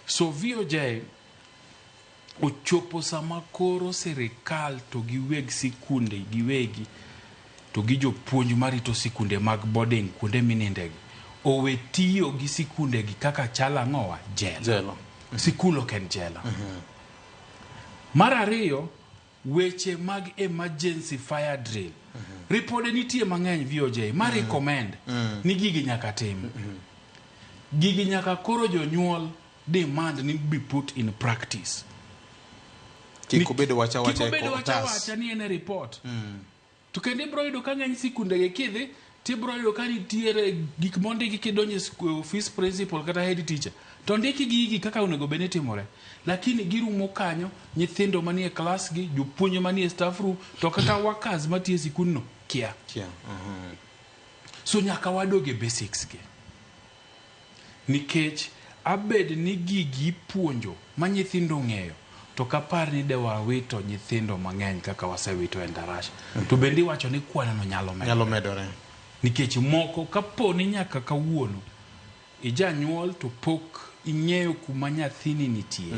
So VOJ ochopo sama koro sirikal to gi weg sikunde giwegi to gi jopuonj marito sikunde mag boarding, kuonde minindegi, owe tiyo gi sikundegi kaka chal ang'owa jela. Jela. Sikul ok en jela. Mar ariyo, weche mag emergency fire drill. Ripode nitie mang'eny, VOJ, ma recommend ni gigi nyaka tim. Gigi nyaka koro jonyuol demand ni be put in practice. Kik obed wacha Kik wacha e obed wacha otas. Wacha ni en e report. To kendo ibro yudo ka ng'eny sikundegi kidhi tibro yudo ka nitiere gik mondiki kidonjo e office principal kata head teacher to ndiki gigi kaka onego bed ni timore, lakini girumo kanyo. Nyithindo manie klas gi jopuonj manie staff room to kata workers matiyo e sikundno kia. Kia. So nyaka wadog e basics gi, nikech abed ni gigi ipuonjo ma nyithindo ong'eyo to kapar ni de wawito nyithindo mang'eny kaka wasewito e Ndarasha. To bende iwacho ni kwanano nyalo medore. Nyalo medore. Nikech moko kapo ni nyaka kawuono ijanyuol to pok ing'eyo kuma nyathini nitie.